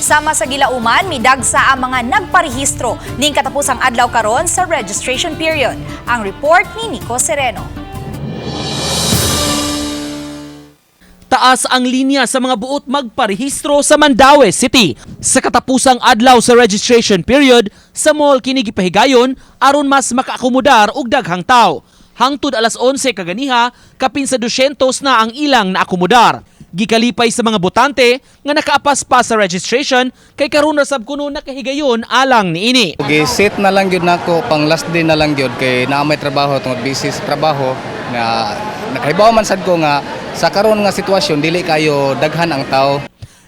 Sama sa gilauman, midagsa ang mga nagparehistro ning katapusang adlaw karon sa registration period. Ang report ni Nico Sereno. Taas ang linya sa mga buot magparehistro sa Mandaue City. Sa katapusang adlaw sa registration period, sa mall kini gipahigayon aron mas makaakomodar og daghang tawo. Hangtod alas 11 kaganiha, kapin sa 200 na ang ilang naakomodar. Gikalipay sa mga botante nga nakaapas pa sa registration kay karon ra sab kuno nakahigayon alang niini. Gi-set na lang gyud nako pang last day na lang gyud kay naa may trabaho tungod busy sa trabaho nga nakahibaw man sad ko nga sa karon nga sitwasyon dili kayo daghan ang tao.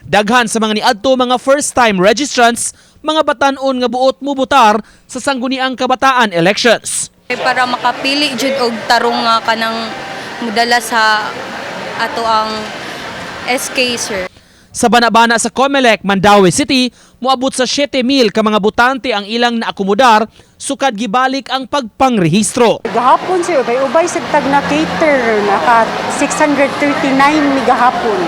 Daghan sa mga niadto mga first time registrants, mga batan-on nga buot mubotar sa Sangguniang Kabataan elections. Para makapili jud og tarong nga kanang mudala sa ato ang SK, sir. Sa banabana sa Comelec, Mandaue City, moabot sa 7,000 ka mga botante ang ilang naakomodar sukad gibalik ang pagpangrehistro. Gahapon, sir, ubay-ubay sa tag na cater, naka 639 mi gahapon.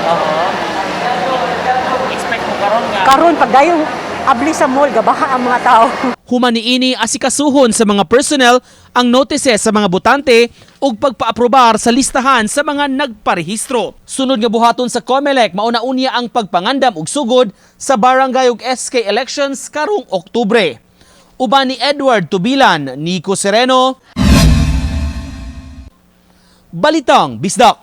Expect mo karon nga Karon pag dayong abli sa mall, gabaha ang mga tao. Human niini, asikasuhon sa mga personnel ang notices sa mga botante ug pagpaaprobar sa listahan sa mga nagparehistro. Sunod nga buhaton sa COMELEC, mauna unya ang pagpangandam og sugod sa barangay ug SK elections karong Oktubre. Uban ni Edward Tubilan, Nico Sereno, Balitang Bisdak.